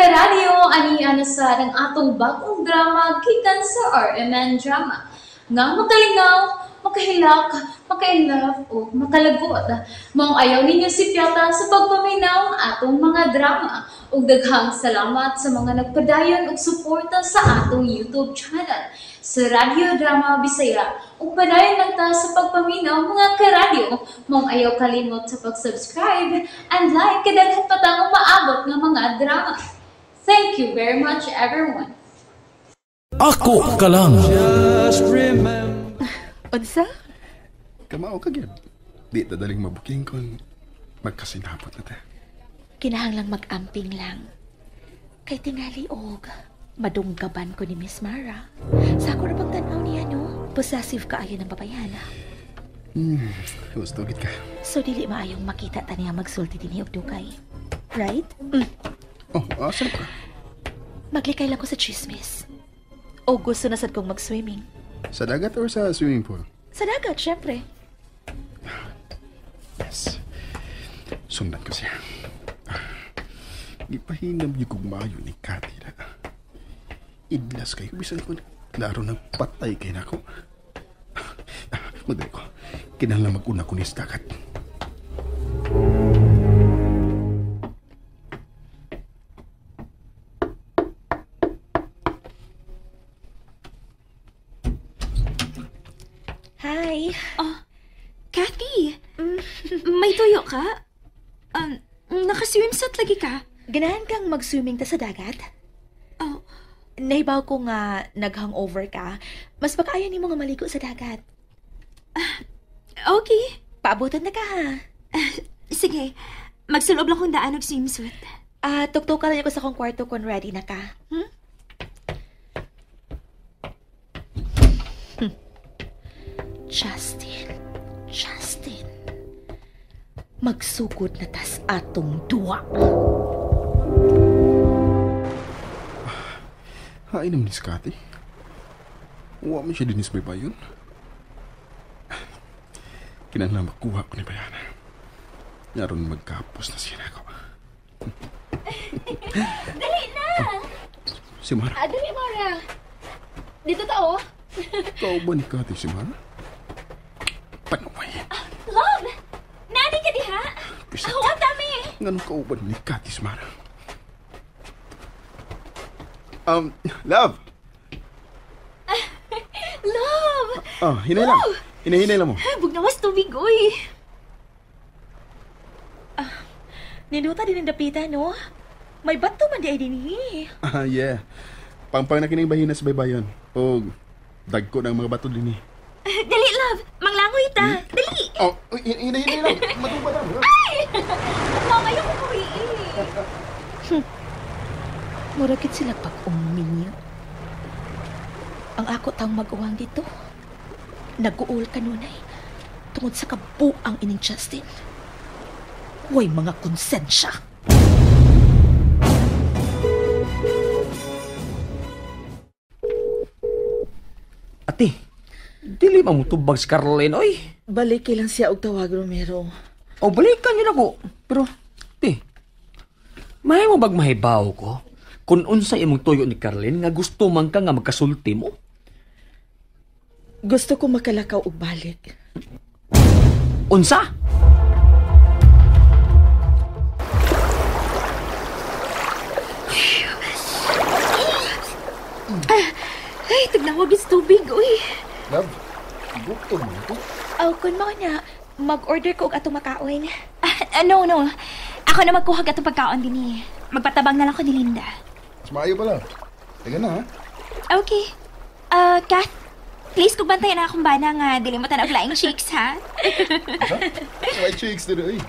karadyo, ani-ana sa ang atong bagong drama gikan sa RMN Drama. Nga makalingaw, makahilak, makainlove o makalagot. Maong ayaw ninyo sipyata sa pagpaminaw ang atong mga drama. Ug daghang salamat sa mga nagpadayon og suporta sa atong YouTube channel sa Radyo Drama Bisaya. Ug padayon lang ta sa pagpaminaw mga karadyo. Maong ayaw kalimot sa pag-subscribe and like kay daghan pa tang umaabot nga mga drama. Thank you very much, everyone. Ako ka lang. Unsa? Kamao ka gyud. Di ta daling mabuking kon magkasinabot na ta. Kinahanglang mag-amping lang. Kay tingali og madunggaban ko ni Miss Mara. Sa ako ra bang tan-aw niya, no? Possessive kaayo ng babayana. Gusto gid ka. So dili maayong makita ta niya magsulti dinhi og dugay. Right? Mm. Oh, asa ka? Maglikay lang ko sa chismis. O gusto na sad kong mag-swimming. Sa dagat or sa swimming pool? Sa dagat, syempre. Yes. Sundan ko siya. Gipahinam yung kong maayo ni Cathy na. Idlas kayo. Bisan ko, klaro nang patay kay nako. Magdali ko. Kinahanglan mag-una ko ni sa dagat. Hi. Oh, Cathy! May tuyo ka? Naka-swimsuit lagi ka? Ganahan kang mag-swimming ta sa dagat? Oh. Nahibaw ko nga nag-hangover ka. Mas makaayo nimo nga maligo sa dagat. Okay. Paabutan na ka, ha? Sige. Magsulob lang kong daan og swimsuit. Tuktukan lang ako sa kong kwarto kung ready na ka. Hmm? Justin, Justin, magsugod na tas atong duwa. Hain naman ni Scotty. Wa man siya dinis may bayon. Kinahanglan makuha ko ni Bayana. Naroon magkapos na siya nako. Dali na! Si Mara. Dali, Mara. Dito ta, oh. Kauban ni Cathy si Mara? Panuway. Love! Nani ka diha? Bisa. Ako ang dami. Nganong kauban ni Cathy si Mara? Love! Love! Oh, hinay lang. Hinahinay lang mo. Bugnawas tubig, uy. Niluta din ang dapita, no? May bato man di ay dinhi. Yeah. Pangpang na kining bahina sa baybayon. O, dagko ng mga bato dinhi. Dali, love! Manglangoy ta! Dali! Oh, hinay-hinay lang. Matuba lang. Ay! Mama, ayaw ko kuwi. Muragit sila pag-uminyo. Ang ako tang mag-uwang dito. Nag-uul kanunay. Tungod sa kabuang ining Justin. Huwag mga konsensya. Ate, dili man mo tubag si Carlene, oy. Balik lang siya og tawag, Romero. O, balikan yun ako. Pero, te, may mo bag mahibaw ko? Kung unsa imong tuyo ni Carlene nga gusto man ka nga magkasulti mo? Gusto ko makalakaw og balik. Unsa? Ay, tignawag is tubig, uy. Love, gutom mo ko. Oh, kun mo na, mag-order ko og atong makaon. No. Ako na magkuha og atong pagkaon dinhi. Magpatabang na lang ko ni Linda. Mas maayo pala. Teka na, ha? Okay. Kath, please kung bantayan na akong bana nga dili mo tan-aw flying chicks, ha? White chicks dito, eh.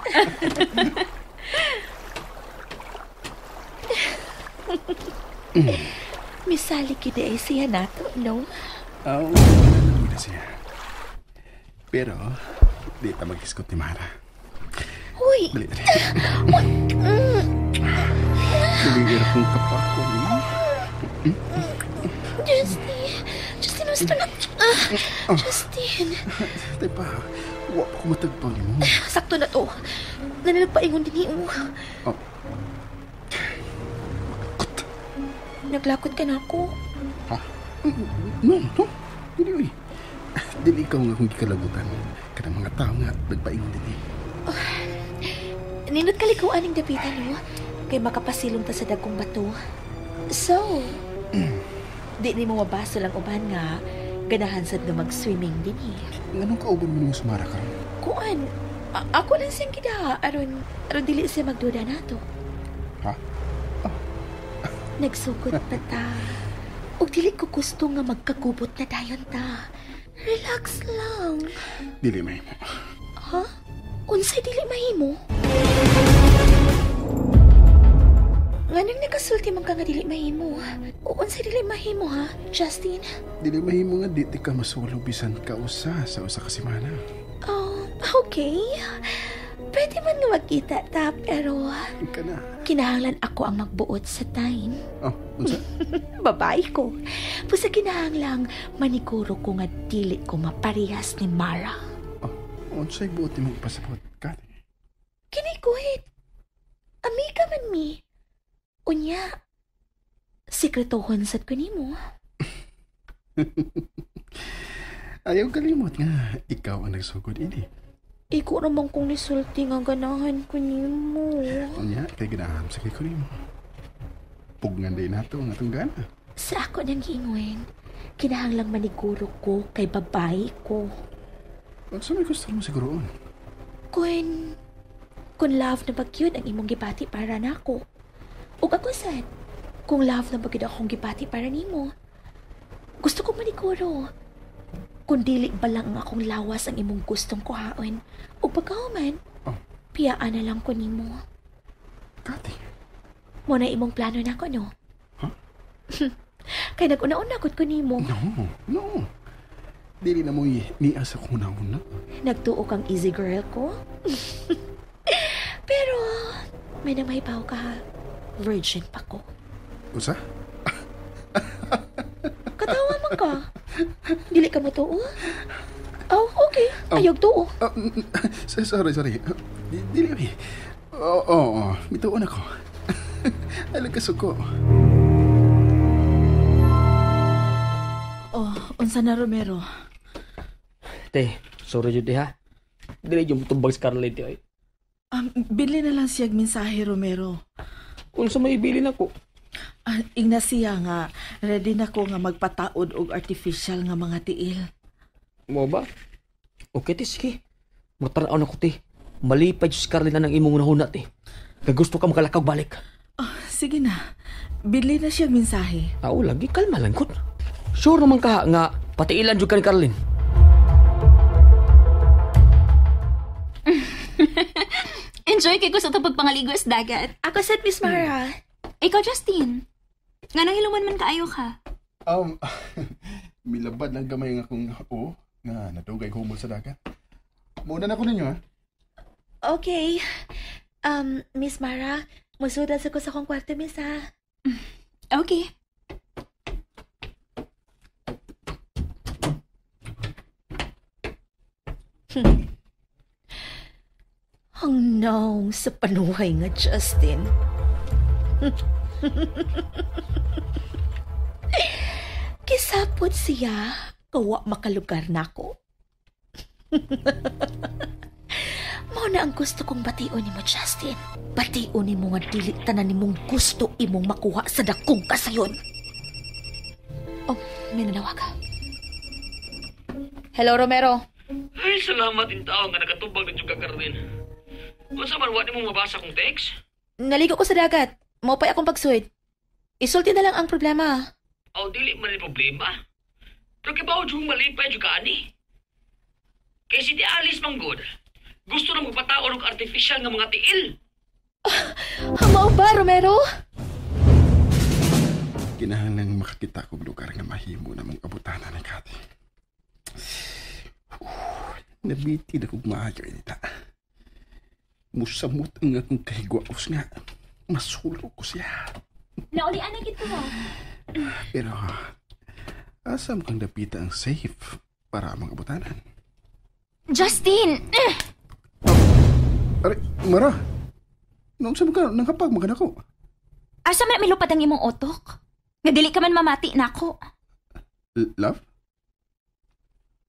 Misali kid ay siya nato, no? Oh, na siya. Pero, di ta mag-iskot ni Mara. Uy! Dali, dali. Dali, kong kapako. Justin! Justin, gusto na... Justin! Tay pa, wa pa ko matagpang mo. Sakto na to. Nananagpaingon din niyo. Oh. Naglakot ka na ako. Ha? No, no. Dili, uy. Dili ikaw nga kung gikalagutan. Kanang mga tao nga, nagpaingon din eh. Oh, nindot kalikuan ang dapitan, no? Kay makapasilong ta sa dagkong bato. So, di ni mo mabaso lang uban nga ganahan sad nga mag-swimming din eh. Nganong kauban mo nung sumara karon? Kuan, ako lang siyang gida aron dili siya magduda nato. Ha? Oh. Nagsugod pa ta. Ug dili ko gusto nga magkagubot na dayon ta. Relax lang. Dili mahimo. Ha? Unsay dili mahimo? Nganong nakasulti man ka nga dili mahimo? O unsay dili mahimo ha, Justin? Dili mahimo nga di ka masulo bisan ka usa sa usa ka semana. Oh, okay. Pwede man nga magkita ta, pero ka na. Kinahanglan ako ang magbuot sa time. Oh, unsa? Babae ko. Pusa kinahanglang maniguro ko nga dili ko maparehas ni Mara. Oh, unsay buot nimo ipasabot, Kati? Kinikuhit. Amiga man mi. Unya, sikretohon sad ko nimo. Ayaw kalimot nga, ikaw ang nagsugod ini. Iko naman kong nisulti nga ganahan ko nimo. Unya, kay ganahan sa ko nimo. Pugnan din nato ang atong gana. Sa ako nang giingon, kinahanglang maniguro ko kay babae ko. Unsa may gusto mo siguroon? Kung love na bagyod ang imong gibati para nako. Ug ako sad, kung love na bagyod akong gibati para nimo. Gusto ko maniguro. Kung dili ba lang ang akong lawas ang imong gustong kuhaon, ug pagkahuman, oh, piyaan na lang ko nimo. Kati? Mo na imong plano nako, no? Huh? Kay nag-una-una ko nimo. No, no. Dili na mo'y niya sa kuna-una. Nagtuo kang easy girl ko? Pero, may namahibaw ka ha. Virgin pa ko. Usa? Katawa man ka. Dili ka mo tuo? Oh, okay. Oh. Ayog tuo. Sorry, sorry. Dili, oo, oh, oh. Mituon ako. Alam ka suko. Oh, unsa na, Romero? Te, sorry jud ha. Dili jud mutumbag si Carlin, te. Oy. Bili na lang siyag mensahe, Romero. Unsa may ibilin ako? Ingna siya nga, ready na ko nga magpataod og artificial nga mga tiil. Mo ba? Okay, te, sige. Matanaw na ko, te. Malipay si Carlin na ng imong unahuna, te. Kagusto ka makalakaw balik. Oh, sige na. Bili na siya mensahe. Tao lagi, kalma lang ko. Sure naman ka nga, patiilan jud ka ni Carlin. Enjoy kay ko sa itong pagpangaligo sa dagat. Ako sad, Miss Mara. Ikaw, Justin. Nga nang hiluman man kaayo ka. Milabad lang gamay nga akong o nga nadugay humol sa dagat. Muna na ko ninyo, ha? Okay. Miss Mara, musudan sa ko sa akong kwarto, Miss, ha? Okay. Ang naong sa panuhay nga, Justin. Kisapot siya, kawa makalugar na ako. Mao na ang gusto kong bation nimo, Justin. Bation nimo nga dili tanan nimong gusto imong makuha sa dakong kasayon. Oh, may nanawag ka. Hello, Romero. Ay, salamat in tao nga nakatubag na juga Carlin. Unsa man wa nimo mabasa kong text? Naligo ko sa dagat. Maupay akong pagsuid. Isulti na lang ang problema. Aw, dili man ni problema. Pero kibaw jung malipay jud ka ani. Kay si Alice manggod, gusto na magpataon og artificial nga mga tiil. Mao ba, Romero? Kinahanglan makakita kog lugar nga mahimo na mong abutanan ni Kati. Nabiti na kog maayo inita. Musamot ang akong kahigwaos nga. Masulo ko siya. Naulian na gito ha. Pero, asam kang dapita ang safe para amang abutanan? Justin! Aray, Mara! Noong sa mga nangkapag, magana ko. Asa man milupad ang imong otok? Nga dili ka man mamati nako. Love?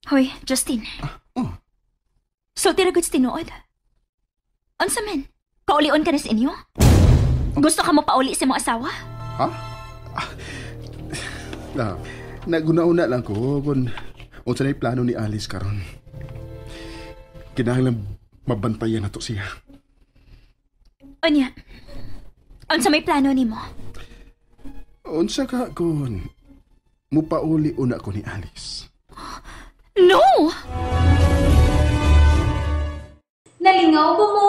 Hoy, Justin. Oh. Sulti ra gud sa tinuod. Unsa man? Kaulion ka na sa inyo? Gusto ka mo pauli sa imong asawa? Ha? Ah, love, naguna-una lang ko kung unsa na plano ni Alice karon. Kinahanglan mabantayan nato siya. Unya. Unsa may plano nimo? Unsa ka kung mupauli una ko ni Alice? No! Nalingaw ba mo?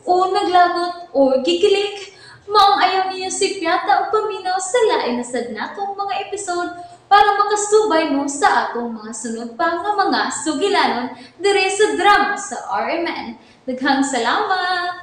O naglagot o gikilig? Maong ayaw niyo si Piata o paminaw sa lain na sad natong mga episode para makasubay mo sa atong mga sunod pa nga mga sugilanon dire sa drama sa RMN. Daghang salamat!